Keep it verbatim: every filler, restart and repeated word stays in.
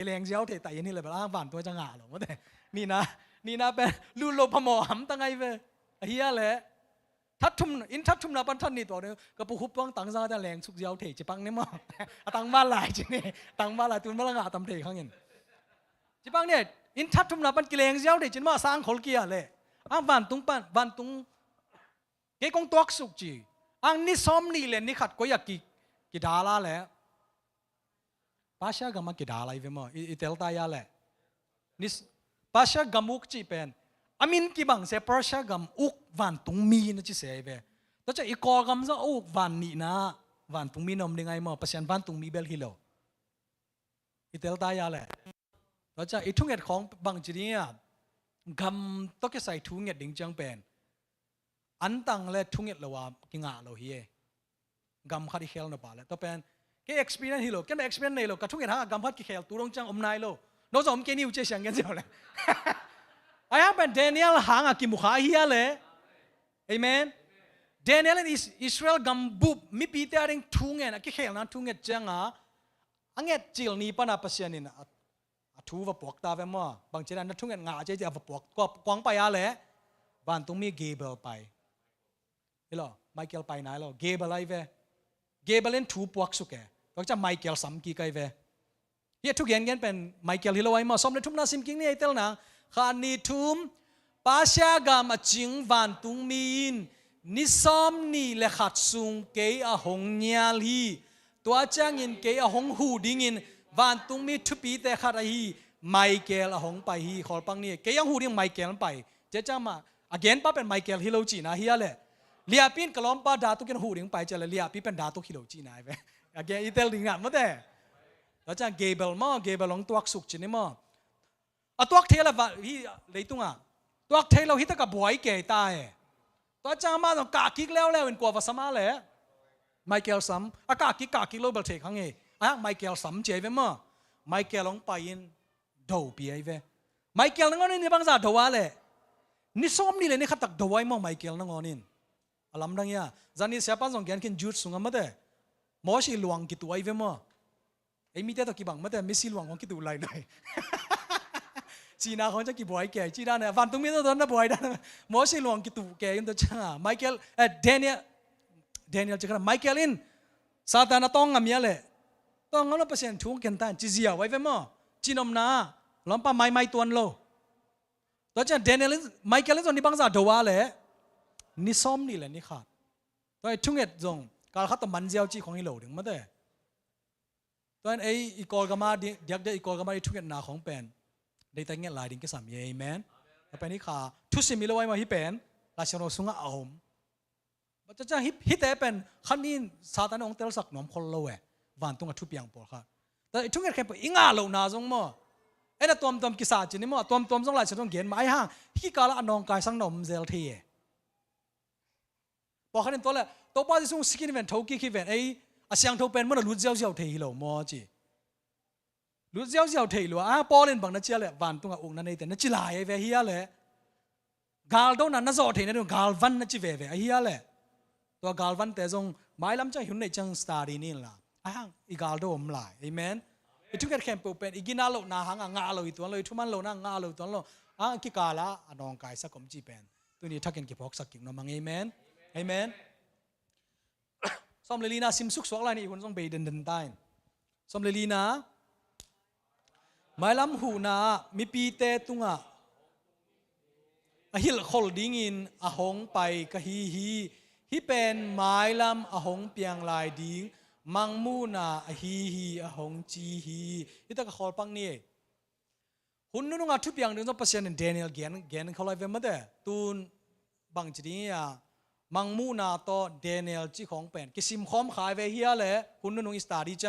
kileng ziau thei ta in hi le bel a vantung a ciang ngah lo mate. Nihna, nihna pen lut lo phamawh hamtang ai ve. Ahi a leh thatthum, inn thatthumna pan that nih tuak ding, ka pu Khup Tuang tangzang a ciang leng suk ziau thei ci pak ni maw. A tangval lai ci ni, tangval lai tun mala ngah tam thei khang in. Ci pak ni, inn thatthumna pan kileng ziau thei ci ni maw, a sang khol kia leh. Ang vantung pan, vantung kei kong tuaksuk ci. Ang ni sawm nih le ni khat koi a ki, kidal a leh Persia gam a kidal ai ve maw, i, i tel ta ia leh. Ni s-, Persia gam uk cih pen a min kibang se Persia gam uk vantungmi na ci se ai ve. Tua ciang i Kawlgam zong a uk van nihna vantungmi na om ding ai maw, Pasian vantungmi bel hi lo. I tel ta ia leh. Tua ciang i thunget khawng bang ci ding ia, gam tawh kisai thunget ding ciang pen antang le thunget lo a kingah lo hi e. Gam khat i khel nop a leh tua pen kei experience hi lo, ken experience nei lo, ka thunget hang a gam khat kikhel tu dong ciang om nai lo. No zong om kei ni uh ci a siang gen ziau leh. Ai hang pen Daniel hang a kimu kha hi a leh. Amen. Daniel in Is-, Israel gam bup mipite a ding thungen, a kikhelna thunget ciang a, a nget cil ni pan a Pasian in a, a thu va puak ta ve maw. Bang ci dan na thunget ngah ci a va puak, kua, kuang pai a leh vantungmi Gabriel pai. Hi lo, Michael pai nai lo, Gabriel ai ve. Gabriel in thu puaksuk e. Tua ciang Michael sam kik ai ve. Hih a thu gengen pen Michael hi lo ai maw, sawm le thumna sim kik ni, ei tel nang. Khat nih thum, Persia gam a cing vantungmi in ni sawm nih le khat sung kei a hong nial hi. Tua ciangin kei a hong huh dingin vantungmi thupite khat ahi Michael a hong pai hi, khawlpang ni. Kei a hong huh ding Michael hong pai. Cia ciang mah, a genpa pen Michael hi lo cihna hi a leh. Liahpi in ka lawmpa datuk in huh ding pai cia leh liahpi pen datuk hi lo cihna hi ve. A gen i tel ding ngat mate. Tua ciang Gabriel maw, Gabriel hong tuaksuk ci ni maw. A tuak thei a leh va, hih leitungah. Tuak thei lo hi tak a buai kei ta e. Tua ciang amah zong kah kik leuleu in kua va sam a leh. Michael sam. A kah kik, kah kik lo bel thei khang e. A hang Michael sam ci ai ve maw. Michael hong pai in do pi ai ve. Michael nangawn in ni bangzah do a leh. Ni sawm nih le ni khat tak do ai maw Michael nangawn in. A lamdang ia. Zani siapa zong gen khin Jude sungah mate. Mosi luang kituh ai ve maw. Ei mite tawh kibang mate, Messi luang khawng kituh lailai. Cihna khawng ciang kibuai kei, cih dan e, vantungmi tawh na buai dan. Mosi luang kituh kei in tua ciang a. Michael, eh, Daniel, Daniel ci khan a, Michael in Satan a tawng ngam ia leh. Tawng ngam lo Pasian thu ken ta in, ci ziau ai ve maw. Cihnopna, lawmpa maimai tuan lo. Tua ciang Daniel in, Michael in zong ni bangzah do a leh. Ni sawm nih le ni khat. Tua i thunget zong, kal khat tawh man ziau cih khawng hi lo ding mate. Tua in ei i Kawlgam a di-, diakdiak i Kawlgam a i thungetna khawng pen deihtak nget lai ding kisam hi, amen. Tua pen hih kha thusim hi lo ai maw hih pen, Lai Siangtho sungah a om. Tua ciang hih, hihte pen khat ni in Satan in hong telsak nuam khol lo e. Vantung a thupiang pawlkhat. Tua i thunget khempeuh i ngah lohna zong maw. En a tuamtuam kisa ci ni maw, a tuamtuam zong Lai Siangtho in gen mah ai hang. Hih kikal ah a nawngkaisak na om zel thei e. Pawlkhat in tua leh, Topa Jesu hong si khin hi ven, tho kik hi ven, ei, a siangtho pen mun ah lut ziauziau thei hi lo maw ci. Lut ziauziau thei lua, a, Paul in bang na ci a leh, vantungah ukna neite, na ci lai ai ve hi a leh. Galdona na zawh theihna ding, galvan na ci veve ahi a leh. Tua galvante zong, mailam ciang hun neih ciang study ni in la. A hang, i galdo om lai, amen. I thunget khempeuh pen, i gina lohna hang a ngah lo i tuan lo, i thuman lohna ngah lo i tuan lo. A hang kikal ah, a nawngkaisak om cih pen. Tuni thakin kiphawksak kik nuam hang, amen. Amen. Sawm le lina sim suksuak lai ni, i hun zong bei denden ta in. Sawm le lina, mailam huhna ah mipite tungah a hilhkhol dingin a hong pai ka hi hi. Hih pen mailam a hong piang lai ding mangmuhna ahi hi a hong ci hi. Hih tak a khawl pak ni. Hun nunung a thupiang ding zong Pasian in Daniel gen, gen khol ai ve mate. Tun bang ci ding hi a, mangmuhna tawh Daniel cih khawng pen kisim khawm kha ai ve hi a leh, hun nunung i study ciang